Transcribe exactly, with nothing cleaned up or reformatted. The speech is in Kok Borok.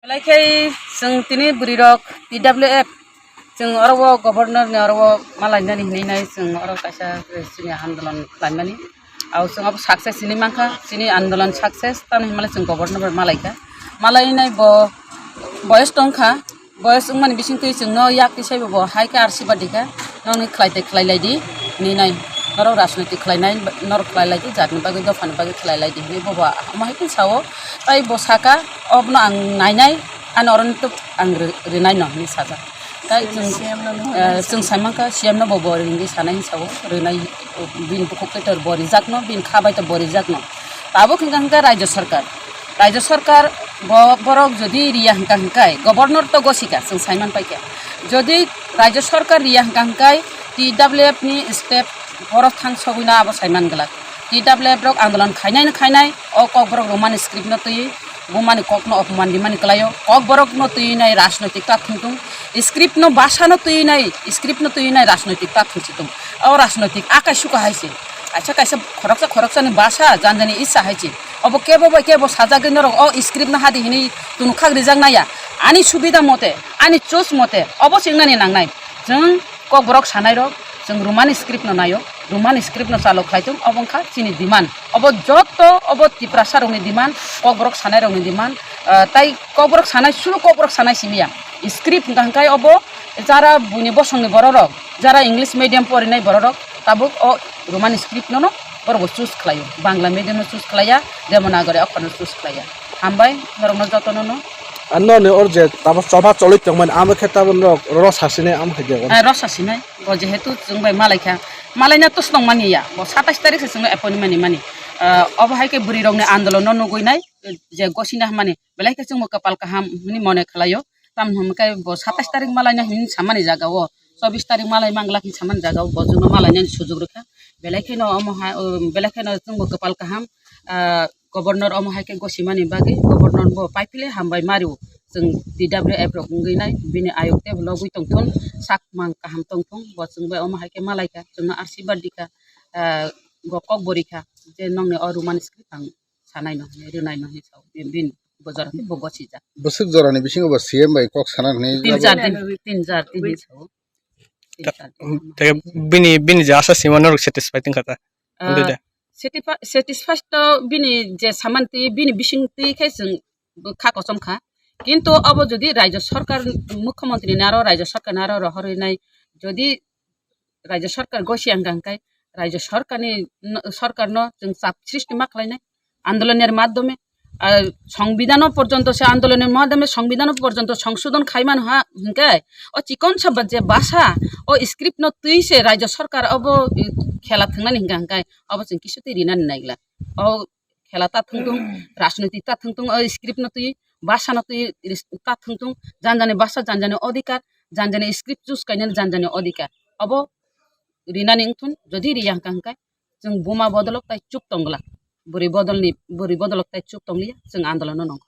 Belai khe chwng tini bwrwi rok T W F chwng oro o governor ni oro o malainani hinwi nai chwng oro kaisa chini andolon khlaimani. Au chwng abo success hinwi mankha, chini andolon success tamo hinmale chwng governor bai malaikha. Malainai bo boyos tongkha, boyos wngmani bisingtwi chwngno yak tisai bo hai khe R C badi kha, nokni khlai tei khlai lai di hinwi nai. Norok rajnoitik khlainai norok khlai lai di, jatni bagwi dophani bagwi khlai lai di hinwi bobo omo hai khe sao. Tai bo saka, obono ang nainai, ani oroni tok ang ri-, rinai no hinwi sajak. Tai chwng, C M no eh, chwng sai mankha C M no bo bo ringwi sanai hinwi sao, rinai, bini bukhuk tei tor bo rijakno, bini kha bai to bo rijakno. Tabuk hwnkha hwnkha Rajya Sarkar, Rajya Sarkar bo borok jodi riya hwnkha hwnkhe governor to gosika chwng sai man paikha. Jodi Rajya Sarkar riya hwnkha hwnkhe T W F ni step borok thang sogwino abo sai man glak. T W F rok andolon khainai no khainai, o Kokborok Roman script no twi bumani kokno opoman rimani kwlaio. Kokborok no twi nai rajnoitik ta thwngtung, script no basa no twi nai, script no twi nai rajnoitik ta thwngsitung. O rajnoitik akai suka hai se. Kaisa kaisa khoroksa khoroksa ni basa janjani isa hai se. Obo kebo bai kebo sajagwi norok o script no hadi hinwi tunukha rijak naya. Ani subida mote, ani choice mote obo se wngnani nangnai. Chwng Kokborok sanai rok, chwng Roman script no naio, Roman script no chalo khlai tung, obo wngkha chini demand. Obo joto, obo Tiprasa rokni demand, Kokborok sanai rokni demand, ah, tai Kokborok sanai, sulu Kokborok sanai simi ya. Script hwnkha hwnkhe obo jara buini bosongni borok rok, jara English medium porinai borok rok, tabuk o Roman script no no borok bo choose khlaio, Bangla medium no choose khlaiya, Devanagari okhor no choose khlaiya. Hambai norokno jotono no. Ano ni or je tabo choba choloi tongmani amo khe tabo norok ro sasinai amo khe jago. Eh, ro sasinai. Bo jehetu chwng bai malaikha, malaina to swtong mani ya, bo satais tarik se chwngno appointment ni mani. Ah, obo hai khe bwrwi rokni andolon no nugui nai, je gosina mani, belai khe chwngbo kwpal kaham hwnwi mone khlaio. Tamni hwn khe bo satais tarik malaina hwnwi samani jaga o, chobis tarik malai mangla hwnwi samani jaga o, bo chwngno malainani sujuk rwkha. Belai kheno omo hai, o, belai kheno chwngbo kwpal kaham, ah, governor omo hai khe gosimani bagwi, governor bo paipile hambai mario. Chwng T W F rok wngwi nai, bini ayuk tei logwi tongthun, sak mang kaham tongthun, bo chwng bai omo hai khe malaikha, chwngno arsibat dikha, ah, bo kok bo rikha, je nongni o Roman script ang sanai no hinwi, rwnai no hinwi sao, bin, bin bo jora khe bo gosijak. Bwswk jorani bisingo bo C M bai kok sana hinwi Tin jabo. Char din, tin char din hinwi sao. Tin char din. Tei bini, bini je asa sima norok satisfied wngkha ta? Ah, Already. Satisfi-, satisfied to bini je saman twi, bini bising twi khe chwng kha kosom kha. Kintu obo jodi Rajya Sarkar, Mukhyamantri naro Rajya Sarkar naro rohorwi nai, jodi Rajya Sarkar gosi ang kang kai, Rajya Sarkar ni, Sarkar no chwng chap sristi ma khlai nai, andolon er madhyome, ah, Songbidan o porjonto se andolon er madhyome Songbidan o porjonto songsodon khai mano ha hingkai, o chikon sa ba je basa, o script no twi se Rajya Sarkar obo, eh, khela thwng nani hingka hingkai, obo chwng kisu twi rinani naigla. O khela ta thwngtung, rajniti ta thwngtung, o script no twi, basa no twi, ris-, ta thwngtung, janjani basa, janjani odhikar, janjani script choose kainani janjani odhikar. Obo rinani wngthun, jodi riya hwnkha hwnkhe, chwng buma bodolok tai chup tongla. Bwrwi bodolni, bwrwi bodolok tai chup tongliya, chwng andolono nongkha.